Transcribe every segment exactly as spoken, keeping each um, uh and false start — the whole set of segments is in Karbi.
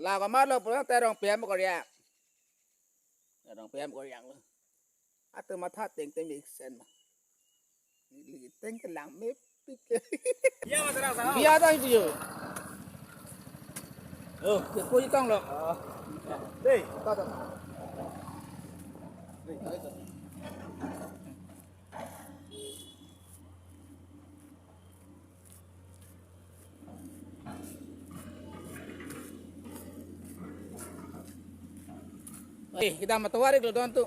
Ako malo pulang terong P M Korea. Terong P M Korea lo. Atu matha teng teng mesen ma. Neli teng kelang mepik. Biar dah itu yo. Oh, dia pun itong lo. Dei. Tada. Dei, tada. Eh, kita matovar ik lo don tu.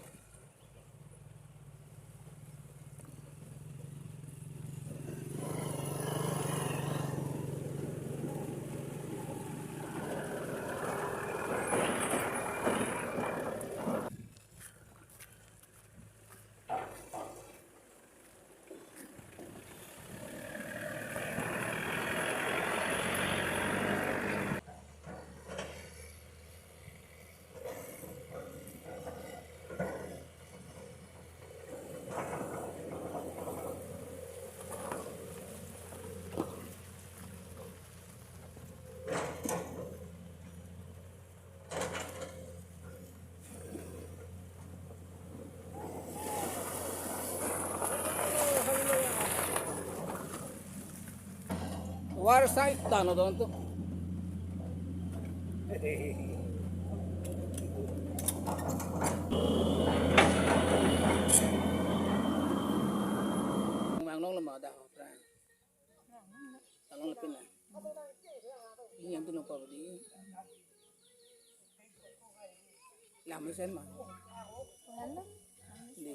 War side tano don tu. Mang nong lama dah. Talong lepin lah. Ini yang tu nampak di. Lam mesen ma. Di.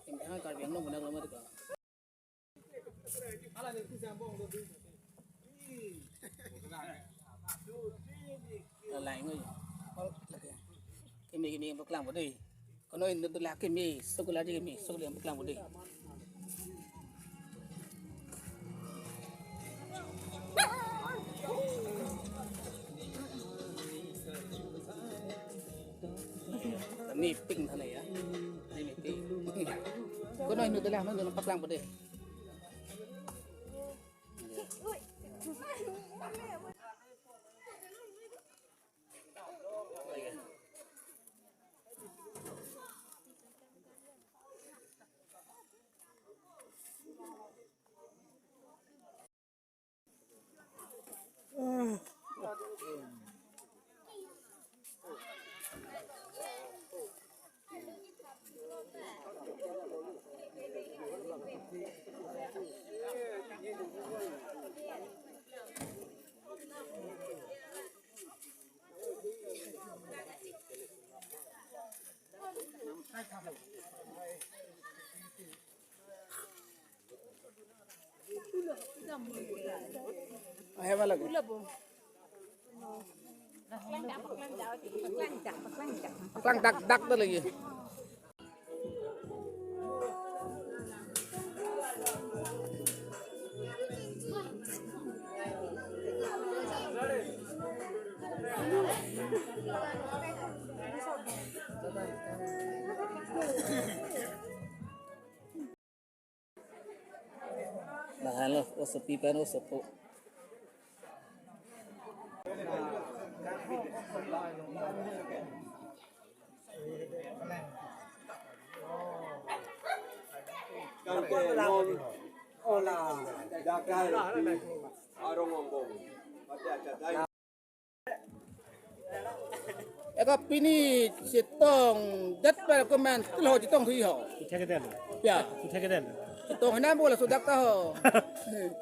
Yang dah Karbi Anglong benar lama tu. Lain ko. Kimi kimi paklang bodi. Kono indo tu laki mi, sukula di mi, sukula paklang bodi. Ni pink sana ya. Ni pink. Kono indo tu laki mi, paklang bodi. Ahem lagi. Paklang dak dak tu lagi. Lahan lo, osopi pen osopo. Eka pini chetong det per komen tulo chetong thui ho. Kuthek kedel. Ya. Kuthek kedel. Chetong hena bola sudak ta ho.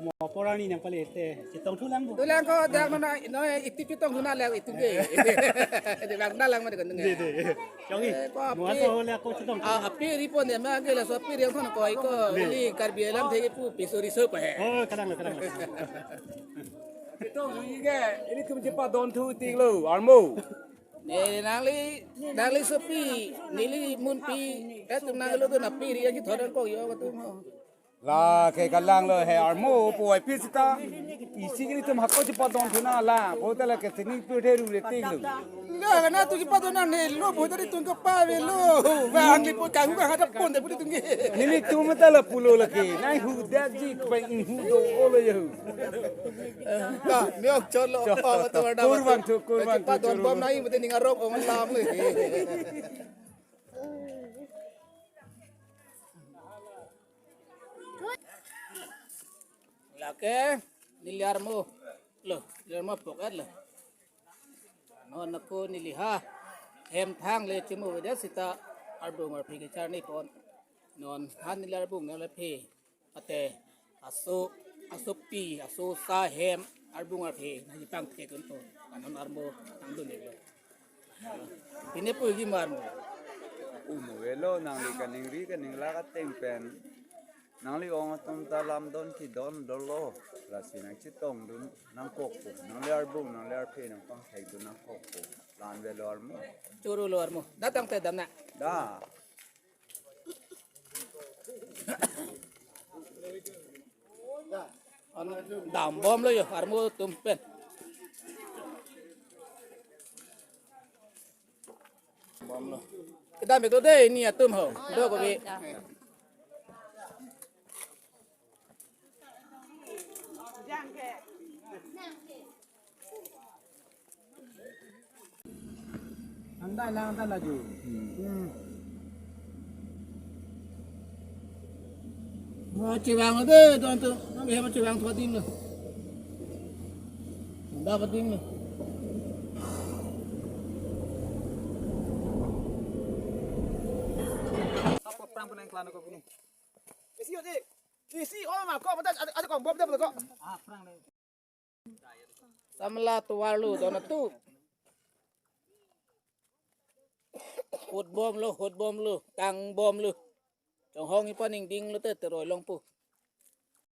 Mo porani nang pale te chetong thulang bo. Thulang ko dak mana no itu chetong thuna le itu ke. Itu lang dalang mana kan. Dei, dei. Chongi. Eh, ko api. Mo aso le ko chetong. Ah, api ripo ne ma ke la so api riang thon ko iko. Dei. Ili Karbi Anglong thegi pu piso riso pa he. Oh, kadang lo, kadang lo. Chetong thui ke, ilitum chepadon thu tik lo, armo. Ne nangli, nangli sopi, neli munpi, etum nangli lo tu napi ri aji thoran kok yo katu mo. La ke kalang lo he armo pu ai pi sita. Isi kiri tum hako si padon thuna la. Pu ta la ke sini pu the ru le ting lo. Nga nga na tu si padon na ne lo pu tadi tung ke pa ve lo. Wa ang li pu kang ka hada pon de pu tung ke. Nelitum ta la pulo la ke. Nai hu dat ji pa in hu do o lo yo. Ba me ok cholo. Cholo. Oh, tu ada. Kurban tu, kurban tu, padon bom nai pu te ning arong ong lam le. Lake neli armo lo, neli armo poket lo. Non ako neli ha hem thang le chimu vedet sita arbung arphi kecharni pon. Non han neli arbung nanglephi. Ate aso asopi aso sa hem arbung arphi nangji pangthek unto. Anon armo nangdun iklo. Pine pu ji mar mo. Umu velo nangli kaningri kaningla kateng pen. Nangli ong atum ta lamdon kidon dolo. Lasi nangchetongdun nangkokpo. Nangli arbung nangli arphi nangpangthekdun nangkokpo. La-an velo armo. Choro lo armo. Datang te damna. Da. An dam bom lo yo, armo atum pen. Bom lo. Kedam ik lo dei nelitum ho. Do ko bi. Ang dai lang ta laju. Hmm. Mo chevang de don tu, nang he mo chevang thua ding lo. Da pa ding lo. Apa perang penang kelana ko punu? Isi ode. Isi oh ma ko ada ada kong bom de ko. Ah, perang le. Samla tovar lo don atum. Hut bom lo, hut bom lo, tang bom lo. Chonghong ipan ingding lo te teroi longpo.